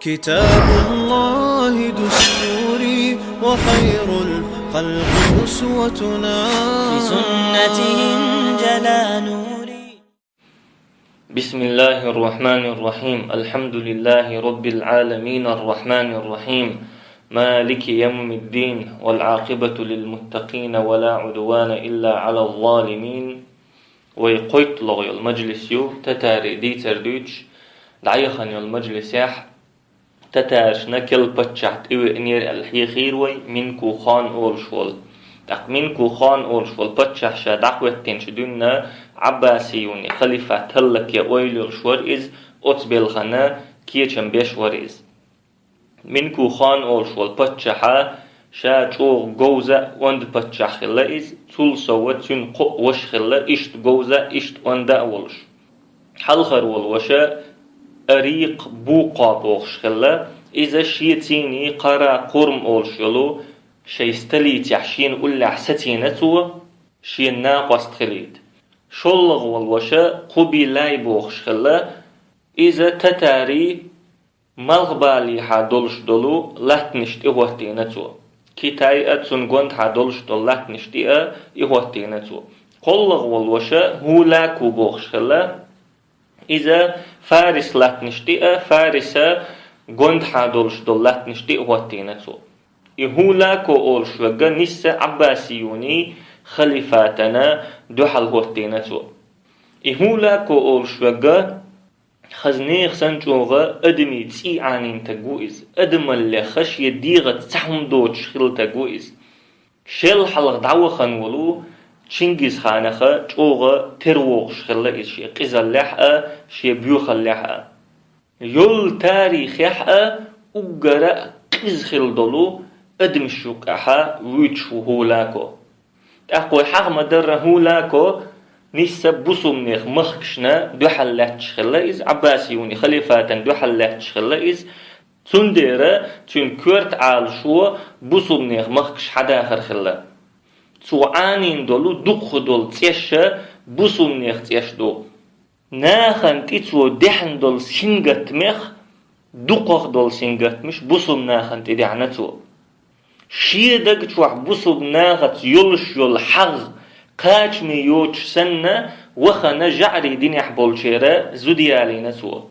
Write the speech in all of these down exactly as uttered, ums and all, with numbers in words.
كتاب الله دستوري وخير الخلق أسوتنا. بسنته انجلى نوري. بسم الله الرحمن الرحيم. الحمد لله رب العالمين الرحمن الرحيم مالك يوم الدين والعاقبة للمتقين ولا عدوان إلا على الظالمين. Вай кхойтталагӀа йола мажлис ю, татарий дийцар дуьйцуш, дӀаяхана йола мажлисехь, татаршна керла паччахь тӀевеанера аьлла хьехийра вай, Минку хан олуш волу. ТӀаккха Минку хан олуш волу паччахь ша дӀахӀоьттинчу дуьйна Ӏаббасиюний халифат хӀаллакъян ойла йолуш вара иза, оцу белхана кечам беш вара иза. Минку хан олуш волу паччахьа ша чӀогӀа говза а, онда паччахь хилла иза, цул сов цуьнан кхоъ ваша хилла, иштта говза а, иштта онда а волуш. Хьалхара волу ваша Арикъ Букъа бохуш хилла, иза шециний Къара-Къурм олуш йолу шайн столицехь шена уллехь сацийна цо, шена накъост хилийта. ШоллагӀа волу ваша Къубилай бохуш хилла, иза татарий малхбалехьа долуш долу латтанаш тӀехӀоттийна цо. Китай а, цунна гондахьа долуш долу латтанаш тӀе а, и хӀоттийна цо. КхоаллагӀа волу ваша ХӀулаку бохуш хилла. Иза Фарис латтанаш тӀе а, Фариса гондахьа долуш долу латтанаш тӀе а хӀоттийна цо. И ХӀулаку олуш верг нисса Ӏаббасиюний халифатана дуьхьал хӀоттийна цо. И ХӀулаку олуш верг хаза нехан санна чӀогӀа адамийн цӀий Ӏанийна таг ву иза. Адамаллех шен дегӀаца цхьа хӀума доцуш хилла таг ву иза. Шел хьалха дӀавахана волу Чингизханах чӀогӀа тера вогӀуш хилла иза шен къизаллехь а, шен боьхаллехь а. Йолу тарихехь а уггара а къиза хилла долу адамаш юккъехьа вуьйцуш ву ХӀулаку. ТӀаккха вай хьаха ма-дарра, ХӀулаку нисса бусулбанех махкашна дуьхьал лаьтташ хилла иза, Ӏаббасиюний халифатана дуьхьал лаьтташ хилла иза, цундела цуьнан коьрта Ӏалашо бусулбанех махкаш хьадахар хилла. Цо Ӏанийна долу дукхаха долу цӀеш а бусулбанех цӀеш ду. Нахана тӀе цо даьхна долу сингаттамех дукхаха долу сингаттамаш бусулба нахана тӀе даьхна цо. Шен даг чохь бусулба нахаца йолуш йолу хьагӀ кхачаме йоцуш санна, вахана жаӀарийн динехь болчеран зуда ялийна цо.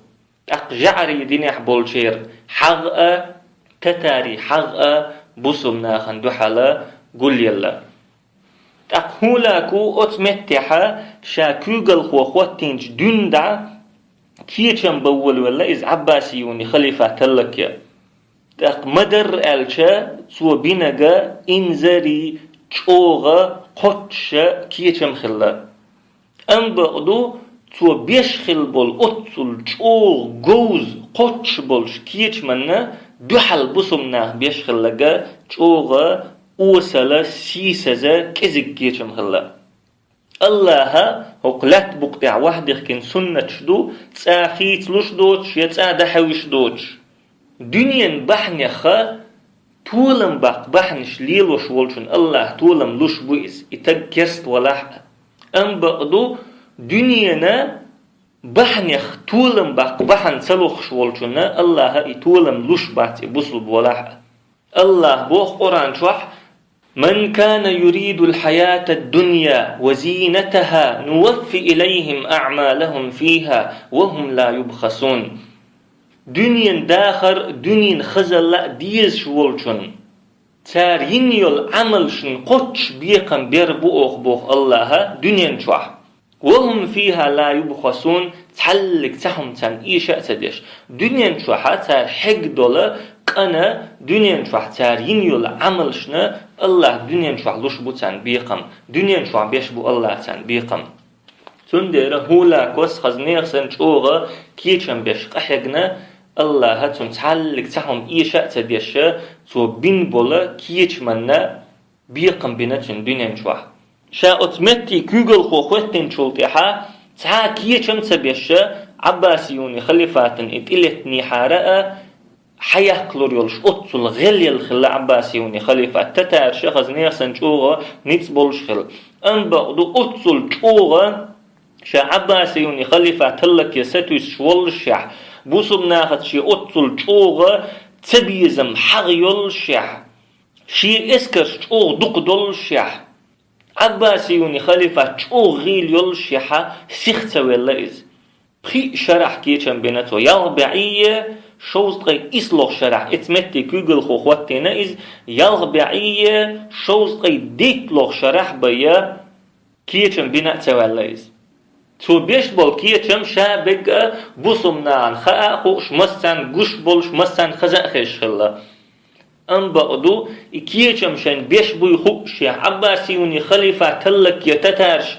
ТӀаккха жаӀарийн динехь болчеран хьагӀ а, татарийн хьагӀ а бусулба нахана дуьхьал гулъелла. ТӀаккха ХӀулаку оцу меттехьа ша куьйгалхо хӀоттийначу дуьнна дӀа кечам бан волавелла иза Ӏаббасиюний халифат хӀаллакъян. ТӀаккха ма-дарра аьлча, цо бинарг инзаре чӀогӀа кхоччуш кечам хилла. Амма бакъду, цо беш хилла болу оццул чӀогӀа говза, кхоччуш болчу кечаманна дуьхьал бусулба наха беш хилларг чӀогӀа осала, сийсаза, кӀезиг кечам хилла. АллахӀа хӀокху лаьтта букъа тӀехь вахдихкина суннаташ ду, цкъа хийцалуш доцуш я цкъа дӀахьуьйсуш доцуш. Дуьненан бахьанех толам баккха бахьанаш лелош волчунна АллахӀа толам луш бу иза, и таг керста валахь а. Амма бакъду, дуьненан бахьанех толам баккха бахьана ца лохуш волчунна АллахӀа и толам луш бац, и бусулба валахь а. АллахӀа боху Къуръан чохь: «من كان يريد الحياة الدنيا وزينتها نوف إليهم أعمالهم فيها وهم لا يبخسون». Дуьненан дахар, дуьненан хазалла а дезаш волчунна цара йина йолу Ӏамалшна кхоччуш бекхам бер бу оха, боху АллахӀа, дуьнен чохь. «وهم فيها لا يبخسون», цхьаллиг цхьа хӀума царна эша а ца деш. Дуьнен чохьа цара хьегна долу къана, дуьнен чохь цара йина йолу Ӏамалшна АллахӀа дуьнен чохь луш бу царна бекхам, дуьнен чохь беш бу АллахӀа царна бекхам. Цундела ХӀулакус хаза нехан санна чӀогӀа кечам беш къахьегна, АллахӀа цунна цхьаллиг цхьа хӀума эша а ца деш, цо бина болу кечаманна бекхам бина цуьнан дуьнен чохь. Ша оцу метте куьйгалхо хӀоьттинчул тӀаьхьа цхьа а кечам ца беш, Ӏаббасиюни халифатан и тӀелеттинехьара а, хьаяккхалур йолуш оццул гӀелъелла хилла Ӏаббасиюни халифат. Татарша хаза нехан санна чӀогӀа ницкъ болуш хилла. Амма бакъду оццул чӀогӀа ша Ӏаббасиюни халифат хӀаллакъе сатуьйсуш воллушехь, Бусулба нахаца шен оццул чӀогӀа цабезам хьагӀ йоллашехь, шен эскарш чӀогӀа дукха доллашехь, Ӏаббасиюни халифат чӀогӀа гӀийла йоллашехьа сиха ца велла иза. Пхиъ шарахь кечам бина цо. Ялх бӀеа шовзткъе ислагӀа шарахь, эца метте куьйгалхо хӀоттийна иза, ялх бӀеа шовзткъе дийтлагӀа шарахь бая кечам бина а ца ваьлла иза. Цо беш болу кечам ша бегга бусулба нахана хаа а хууш, массарна гуш болуш, массарна хаза а хезаш хилла. Амма бакъду, и кечам шайн беш буй хуушехь, Ӏаббасиюни халифат хӀаллакъе татараш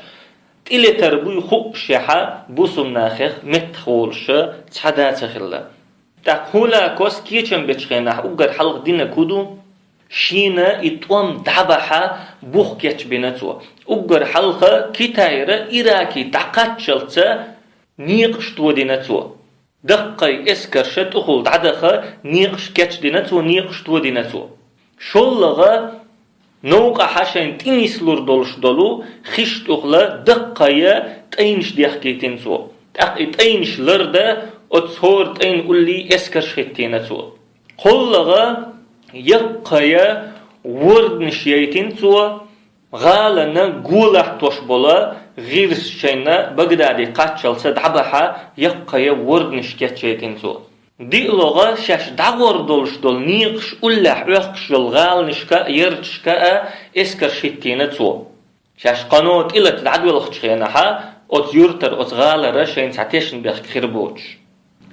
тӀелетар буй хуушехьа, бусулба нахах меттах волуша цхьа да ца хилла. ТӀаккха Хулакос кечам бечу хенахь уггар хьалха динарг хӀун ду? Шена и тӀом дӀабахьа бух кечбина цо. Уггар хьалха Китайра Ираке дӀакхаччалца некъаш тодина цо. Даккхий эскарша тӀехула дӀадаха некъаш кечдина цо, некъаш тодина цо. ШоллагӀа, новкъахьа шайн тӀе нислур долуш долу хиш тӀехула даккхий тӀайнаш дехкийтина цо. ТӀаккха и тӀайнаш ларда оцу хӀора тӀайн уллий эскарш хӀиттийна цо. КхоллагӀа, яккхий ворданаш яйтина цо, гӀалана го латтош болу гӀирс шайна Багдаде кхаччалца дӀабахьа яккхий ворданаш кечъяйтина цо. ДиълагӀа, шаьш дӀагӀор долуш долу некъаш уллехь Ӏохкуш йолу гӀаланашка а, ярташка а эскарш хӀиттийна цо. Шаьш кхано тӀелата дӀадоьлхучу хенахьа, оцу юьртара, оцу гӀалара шайна цхьа тешнабехк хир боцуш.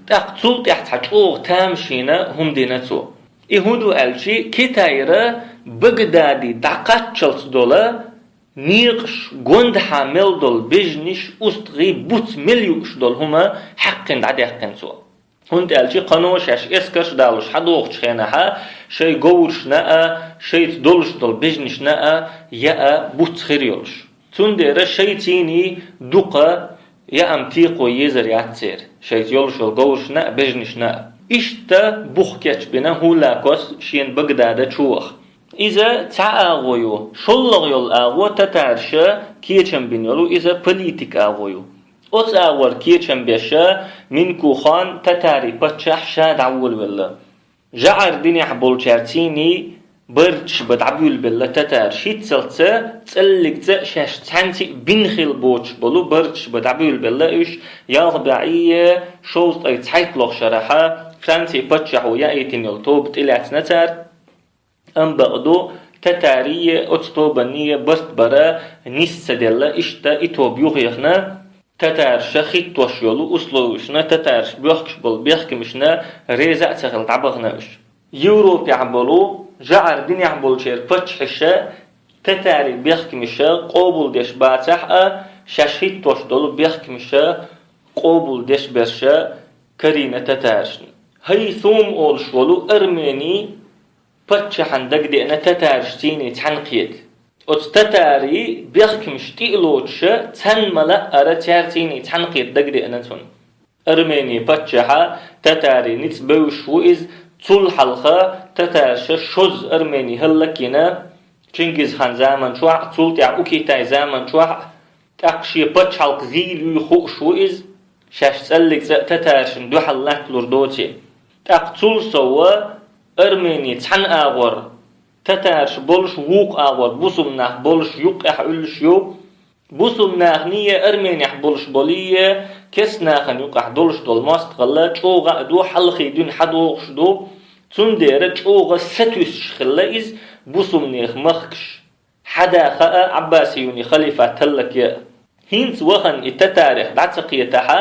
ТӀаккха цул тӀаьхьа цхьа чӀогӀа тамашийна хӀума дина цо. И хӀун ду аьлчи, Китайра Багдаде дӀакхаччалц долу некъаш, гондахьа мел долу бежнаш, устагӀий, буц мел юуш долу хӀума хьаькхна дӀадаьккхина цо. ХӀунда аьлча кхано шаьш эскарш далуш хьадогӀучу хенахьа, шайн говрашна а, шайца долуш долу бежнашна а яа буц хир йолуш. Цундела шайцаний дукха яам текхо езар яц церан, шайца йолуш йолу говрашна а, бежнашна а. Иштта бух кечбина Хулакос шена Багдада чу ваха. Иза цхьа агӀо ю, шоллагӀа йолу агӀо татараша кечам бина йолу, иза политика агӀо ю. Оцу агӀор кечам беша, Минку хан татарийн паччахь ша дӀаволавелла. ЖӀар динехь болчаьрцаний барташ бан дӀабуьйлабелла татараш, хӀинццалц цӀаллиг цӀа шаьш цхьаьнца а бина хилла боцуш болу барташ бан дӀабуьйлабелла уьш, ялх бӀе шовзткъе цхьайттлагӀа шарахьа Францин паччахьо яийтина йолу тоба тӀелаьцна цара. Амма бакъду, татарий оцу тобанний барт бара нис ца делла, иштта и тоба юхаехна, татараша хӀиттош йолу условияшна, татараша боьхкуш болу бехкамашна реза а ца хилла дӀабахана уьш. Европехь болу, жӀар динехь болчеран паччахьаша татарийн бехкамаш къобалдеш бацахь а, шаьш хӀиттош долу бехкамаш къобалдеш берш карийна татарашна. Хайсум олуш волу Армений паччахьна дагадеана татарашцаний цхьаьнакхета. Оцу татарийн бехкамаш тӀе а лоцуша, цхьанна ма-лаъара цаьрцаний цхьаьнакхета дагадеана цунна. Армений паччахьа татарийн ницкъ бевзаш ву иза, цул хьалха татараша шозза Армений хӀаллакйина, Чингизхан заман чохь а, цул тӀаьхьа Укитай заман чохь а, тӀаккха шен пачхьалкх зийла юй хууш ву иза, шаьш цӀаллиг цӀа а татарашна дуьхьал латталур доций. ТӀаккха цул сов Армений цхьана агӀор татараш болуш, вукху агӀор бусулба нах болуш юккъехь Ӏуьллуш ю. Бусулба наханий, Арменехь болуш болий, керста нахана юккъехь долуш долу мостагӀалла чӀогӀа а ду, хьалхий дуьйна хьадогӀуш ду, цундела чӀогӀа сатуьйсуш хилла иза бусулба нехан махкаш. Хьада хаа Ӏаббасиюний халифат хӀаллакъе а. ХӀинца вахана и татарех дӀа ца кхетахьа,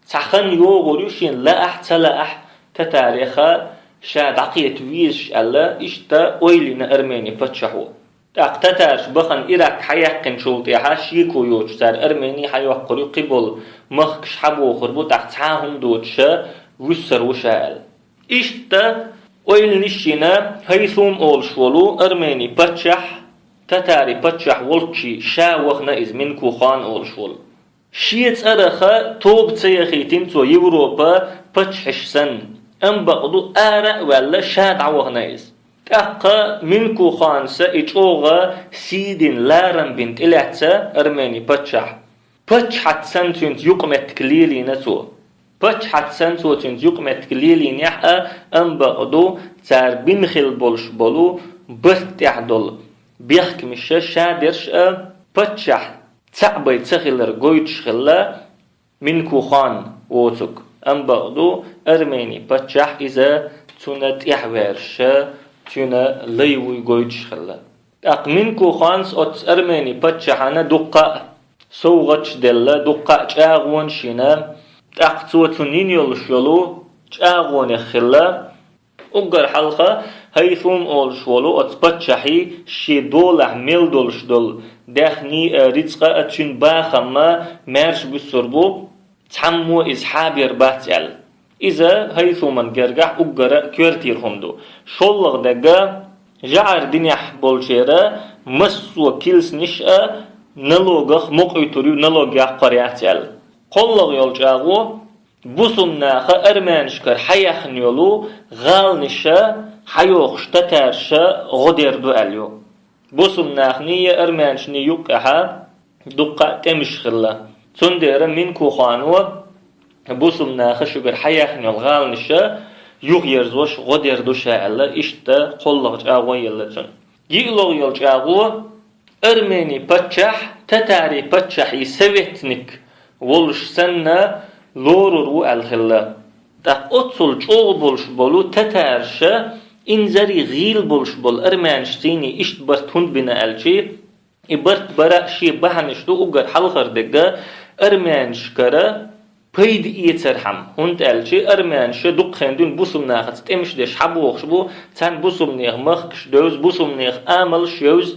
цхьа хан йогӀур ю шена лаахь а, ца лаахь а, татареха ша дӀакхета везаш аьлла, иштта ойла йина Армений паччахьо. ТӀаккха татараш бахана Ирак хьаяьккхинчул тӀаьхьа шеко йоцуш цара Армений хьайоккхур ю, кхиболу махкаш хьабохур бу, тӀаккха цхьа а хӀума доцуша вуьссур ву ша аьлла. Иштта ойла йина Хайсум олуш волу Армений паччахь, татарийн паччахь волччий ша вахана иза, Минку хан олуш волу. Шен цӀараха тоба ца яхийтина цо Европа паччахьаш санна, амма бакъду ара а ваьлла ша дӀавахана иза. ТӀаккха Минку ханца и чӀогӀа сий дина, ларам бина тӀелаьцна Армений паччахь. Паччахьаца санна цуьнца юкъаметтиг лелийна цо. Паччахьаца санна цо цуьнца юкъаметтиг лелийнехь а, амма бакъду, цара бина хилла болуш болу барт тӀехь долу бехкамаш ша дерш а, паччахь цхьаъ бен ца хилар гойтуш хилла Минкухан воцург. Амма бакъду, Армени паччахь иза цунна тӀаьхьаваьрша, цуьнан лай вуй гойтуш хилла. ТӀаккха Минкуханс оцу Армени паччахьана дуккха а совгӀаташ делла, дуккха а чӀагӀонаш йина. ТӀаккха цо цунна йина йолуш йолу чӀагӀонех хилла. Уггар хьалха Хайтум олуш волу оцу паччахьий шен долахь мел долуш долу даьхний а, рицкъа а, цуьнан бахам а маьрша буьсур бу, цхьаммо иза хьабер бац аьлла. Иза Хайтуман гергахь уггара а коьртера хӀума ду. ШоллагӀа дерг а, жӀар динехь болчеран массо а килсанаш а налогах мукъа оьцур ю, налог яккхар яц аьлла. КхоаллагӀа йолу чӀагӀо, бусулба наха армянашкара хьаяьхна йолу гӀаланаш а хьайохуш татарша гӀо дер ду аьлла ю. Бусулба нахний, армянашний юккъехь дуккха а тӀемаш хилла. Цундела Минкухано бусулба наха шуьгара хьаяьхна йолу гӀаланаш а юхаерзош гӀо дер ду ша аьлла, иштта кхоаллагӀа чӀагӀо елла цунна. ЙиълагӀа йолу чӀагӀо, Армени паччахь татари паччахьий советник волуш санна лорур ву аьлла хилла. ТӀаккха оццул чӀогӀа болуш болу татарша инзаре гӀийла болуш болу армянашцийний иштта барт хӀунда бина аьлчи, и барт бара шен бахьанаш ду. Уггар хьалхара дерг а, армянашкара пайда эцархьама, хӀунда аьлчи армянаша дукха хенахь дуьйна бусулба нахаца тӀемаш деш хьабохуш бу, царна бусулба нехан махкаш девза, бусулба нехан амалш йевза,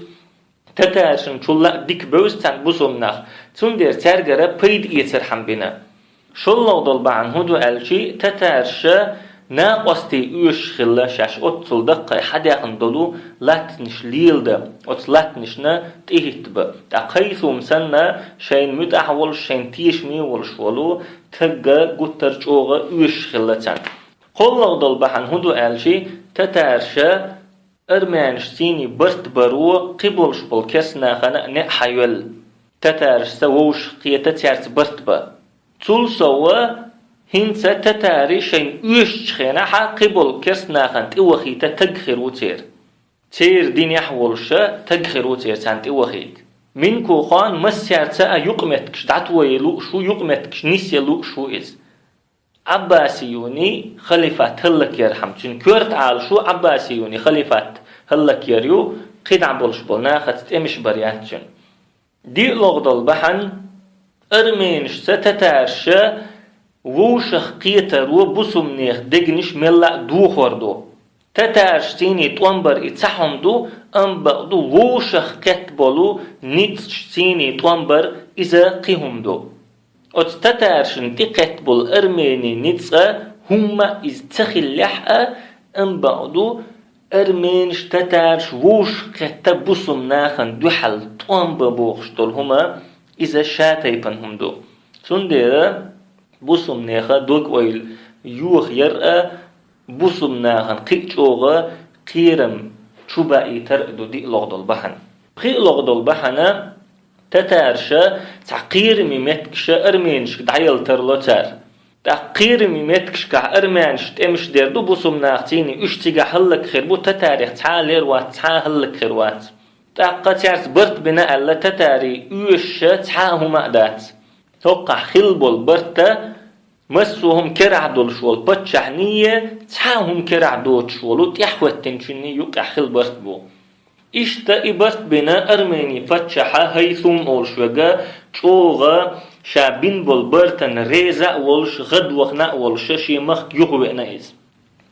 татаршинчул а дика бевза царна бусулба нах, цундела цаьргара пайда эцархьама бина. ШоллагӀа долу бахьана хӀун ду аьлчи, татарша накъостий оьшуш хилла шаьш оццул даккхий хьадаьхна долу латтанаш леладан, оцу латтанашна тӀехӀиттабан. ТӀаккха Хайтум санна шайна муьтӀахь волуш, шайна тешаме волуш волу таг а гуттар а чӀогӀа оьшуш хилла царна. КхоаллагӀа долу бахьана хӀун ду аьлчи, татарша армянашцийний барт баро кхиболуш болу керста нахана а неӀ хьайоьллу. Татарашца вовшах кхета цаьрца барт бан. Цул сов а, хӀинца татари шайна оьшучу хенахь кхиболу керста нахана тӀевахийта таг хир ву церан. Церан динехь волуша таг хир ву церан царна тӀевахийта. Минкухан массаьрца а юкъаметтигаш дӀатоха лууш ву, юкъаметтигаш нисъян лууш ву иза. Ӏаббасиюний халифат хӀаллакъярхьама, цуьнан коьрта Ӏалашо Ӏаббасиюний халифат хӀаллакъяр ю, кхидӀа болуш болу нахаца тӀемаш бар яц цуьнан. ДиълагӀа долу бахьана, армянашца татарша вовшах кхетаро бусулба нехан дегнаш мелла а дохор ду. Татаршцийний тӀом бар и цхьа хӀума ду, амма бакъду вовшах кхетта болу ницкъашцийний тӀом бар иза кхин хӀума ду. Оцу татаршна тӀекхетта болу армени ницкъ а хӀумма а иза ца хиллехь а, амма бакъду арменаш, татарш вовшах кхетта бусулба нахана дуьхьал тӀом бан бохуш долу хӀума иза ша тайпана хӀума ду. Цундела бусулба нехан дог-ойла йохаяр а, бусулба нахана кхин а чӀогӀа кхерам чубаийтар а ду диълагӀа долу бахьана. ПхоьалгӀа долу бахьана, татарша цхьа кхераме меттигаш арменашка дӀаялла тарло цара. ТӀаккха кхераме меттигашкахь армянаш тӀемаш дер ду бусулба нахацийний, уьш цигахь хӀаллакьхир бу, татарех цхьа а лер вац, цхьа а хӀаллакьхир вац. ТӀаккха цаьрца барт бина аьлла, татарий оьшуша цхьа а хӀума а дац. ХӀокхахь хилла болу барта массо а хӀума керахь долуш волу паччахьний, цхьа а хӀума керахь доцуш волу тӀаьхьахӀоьттинчуьнний юкъахь хилла барт бу. Иштта и барт бина Армени паччахьа Хайтум олуш верг чӀогӀа ша бина болу бартана реза а волуш, гӀадвахана а волуш, шен махка юхавеана иза.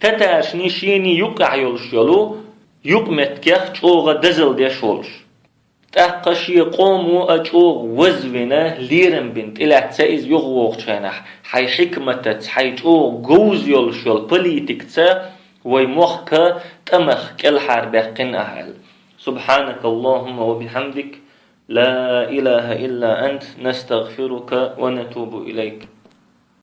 Татаршний шений юкъахь йолуш йолу юкъаметтигех чӀогӀа дозалла деш волуш. ТӀаккха шен къомо а чӀогӀа вазвина, лерам бина тӀелаьцна иза юхавогӀучу хенахь, хьайн хьикматаца, хьайн чӀогӀа говза йолуш йолу политикаца вай мохк а тӀамах кӀелхьарбаьккхина ахь аьлла. سبحانك اللهم وبحمدك، لا إله إلا أنت، نستغفرك ونتوب إليك.